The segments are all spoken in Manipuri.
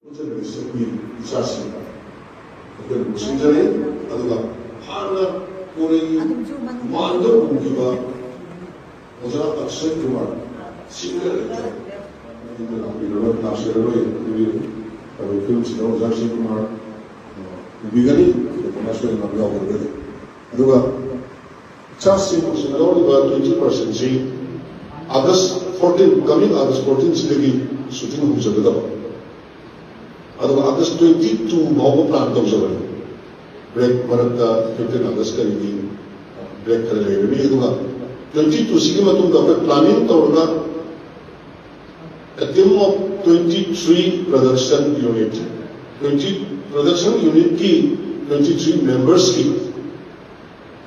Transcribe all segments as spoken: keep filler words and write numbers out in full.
ꯆꯠꯅꯕꯤ ꯁꯛꯄꯤ ꯏꯆꯥꯁꯤꯡ ꯑꯩꯈꯣꯏꯅ ꯂꯣꯏꯁꯤꯟꯖꯔꯦ꯫ ꯑꯗꯨꯒ ꯍꯥꯟꯅ ꯀꯣꯔꯩꯒꯤ ꯃꯥꯟꯗ ꯎꯈꯤꯕ ꯑꯣꯖꯥ ꯑꯛꯁꯌ ꯀꯨꯃꯥꯔ, ꯁꯤꯡꯒꯔ ꯂꯥꯛꯄꯤꯔꯔꯣꯏ, ꯂꯥꯛꯆꯔꯔꯣꯏ꯫ ꯑꯗꯨꯒꯤ ꯑꯩꯈꯣꯏ ꯐꯤꯂꯝꯁꯤꯗ ꯑꯣꯖꯥ ꯑꯛꯁꯌ ꯀꯨꯃꯥꯔ ꯎꯕꯤꯒꯅꯤ, ꯀꯩꯅꯣ ꯁꯣꯏꯗꯅ ꯌꯥꯎꯈ꯭ꯔꯒꯗꯤ꯫ ꯑꯗꯨꯒ ꯏꯆꯥꯁꯤꯡ ꯂꯧꯔꯤꯕ twenty percentꯁꯤ August fourteen, coming August fourteenꯁꯤꯗꯒꯤ shooting ꯍꯧꯖꯒꯗꯕ꯫ ꯑꯗꯨꯒ August twenty two ꯐꯥꯎꯕ plan ꯇꯧꯖꯕꯅꯤ꯫ Break ꯃꯔꯛꯇ fifteen August ꯀꯔꯤꯒꯤ break ꯈꯔ ꯂꯩꯔꯅꯤ꯫ ꯑꯗꯨꯒ twenty twoꯁꯤꯒꯤ ꯃꯇꯨꯡꯗ ꯑꯩꯈꯣꯏ planning ꯇꯧꯔꯒ a team of twenty three production unit, twenty production unitꯀꯤ twenty three membersꯀꯤ,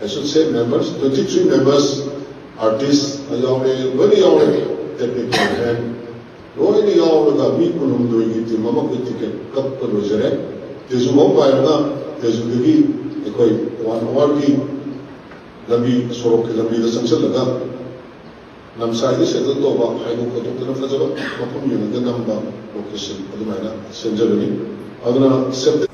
I should say members, twenty three members, artist ꯌꯥꯎꯔꯦ, ꯂꯣꯏꯅ ꯌꯥꯎꯔꯦ, technical hand ꯂꯣꯏꯅ ꯌꯥꯎꯔꯒ ꯃꯤ ꯀꯨꯟꯍꯨꯝꯗꯣꯏꯒꯤ team ꯑꯃ ꯑꯩꯈꯣꯏ ticket ꯀꯛꯄ ꯂꯣꯏꯖꯔꯦ꯫ ꯇꯦꯖꯨ ꯐꯥꯎ ꯄꯥꯏꯔꯒ ꯇꯦꯖꯨꯗꯒꯤ ꯑꯩꯈꯣꯏ one hourꯒꯤ ꯂꯝꯕꯤ, ꯁꯣꯔꯣꯛꯀꯤ ꯂꯝꯕꯤꯗ ꯆꯪꯁꯤꯜꯂꯒ ꯂꯝꯁꯥꯏꯗ settle ꯇꯧꯕ, ꯍꯥꯏꯗꯣꯛ ꯈꯣꯠꯇꯣꯛꯇꯅ ꯐꯖꯕ ꯃꯐꯝ ꯌꯦꯡꯉꯒ ꯅꯝꯕ location ꯑꯗꯨꯃꯥꯏꯅ ꯁꯦꯝꯖꯕꯅꯤ꯫ ꯑꯗꯨꯅ September